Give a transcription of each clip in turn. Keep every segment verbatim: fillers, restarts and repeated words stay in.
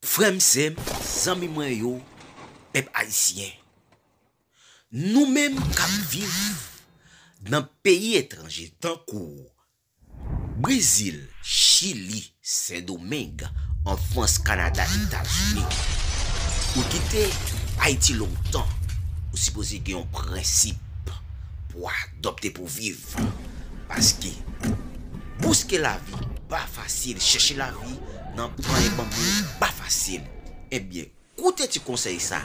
Frè m, sè m, zanmi mwen yo, pèp ayisyen, nou menm k ap viv nan peyi etranje tankou Brezil, Chili, Sendomeng, an Frans, Kanada, Etazini. Ou kite Ayiti lontan, ou sipoze gen yon prensip pou adopte pou viv. Paske bouske lavi pa fasil, chèche lavi nan panye banbou pa fasil. Ebyen, koute ti konsèy sa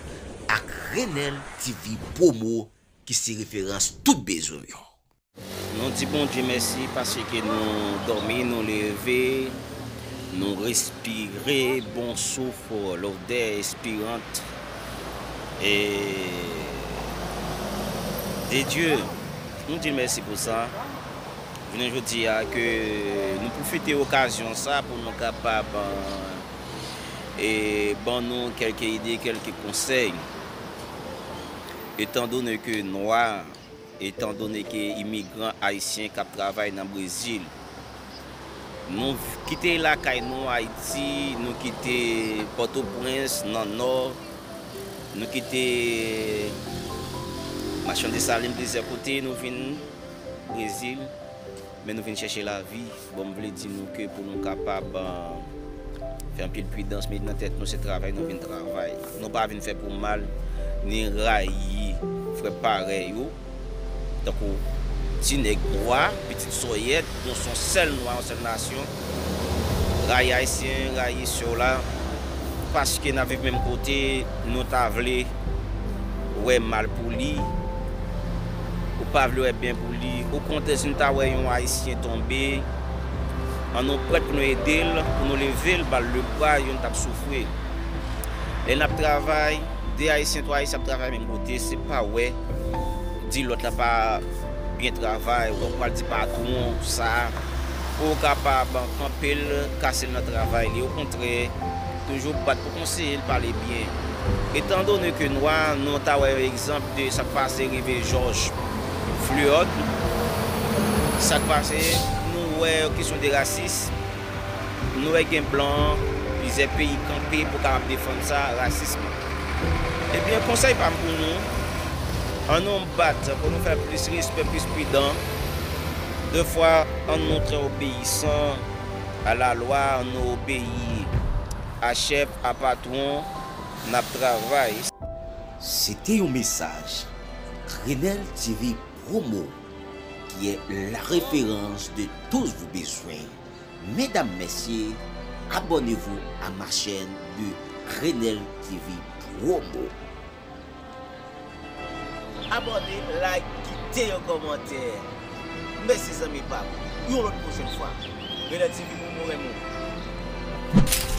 ak Renel T V Promo ki se referans tout bezwen w yo. Nou di Bondye mèsi paske nou dòmi, nou leve, nou respire bon souf, lodè espirant e de Dye. Nou di l mèsi pou sa. Jounen jodi a ke nou pwofite okazyon sa pou nou kapab e ban nou kèlke ide, kèlke konsèy. Etandone ke nwa, etandone ke imigran ayisyen k ap travay nan Brezil, nou kite lakay nou Ayiti, nou kite Pòtoprens nan Nò, nou kite Machann Desalin, plizyè kote, nou vin Brezil, men nou vin chèche lavi. Bon, m vle di nou ke pou nou kapab, euh, fè anpil pridans, met nan tèt nou se travay nou vin travay. Nou pa vin fè pou mal, ni rayi frè parèy ou, tankou ti nèg nwa, pitit sòyèt, nou se yon sèl nwa, yon sèl nasyon. Rayi ayisyen, rayi sè w la, paske n ap viv menm kote, nou ta vle wè mal pou li, ou pa vle wè byen pou li. Okontrè, si nou ta wè yon ayisyen tonbe, ann nou prèt pou nou ede l, pou nou leve l, ba l lebra, youn t ap soufri. Lè n ap travay, de ayisyen, twa ayisyen ap travay menm kote, se pa wè di lòt la pa byen travay, ou pral di patwon sa, pou w kapab kanpe l, kase l nan travay li. Okontrè, toujou bat pou konseye l pale byen. Etandone ke nwa, nou ta wè yon egzanp de sa k pase rive Jòj Fleyòd, sa k pase, nou wè yon kesyon de rasis, nou wè gen blan, plizyè peyi kanpe pou kapab defann sa, rasis. Ebyen, konsèy pa m pou nou, ann nou bat pou nou fè plis respè, plis pridan. Defwa, ann nou trè obeyisan a lalwa, ann nou obeyi a chèf, a patwon, n ap travay. Se te yon mesaj Renel T V Promo, qui est la référence de tous vos besoins. Mesdames, messieurs, abonnez-vous à ma chaîne de Renel T V Promo. Abòne, like, kite yon kòmantè. Mèsi zanmi pa m. Yon lòt pwochèn fwa. Renel T V Promo renmen w.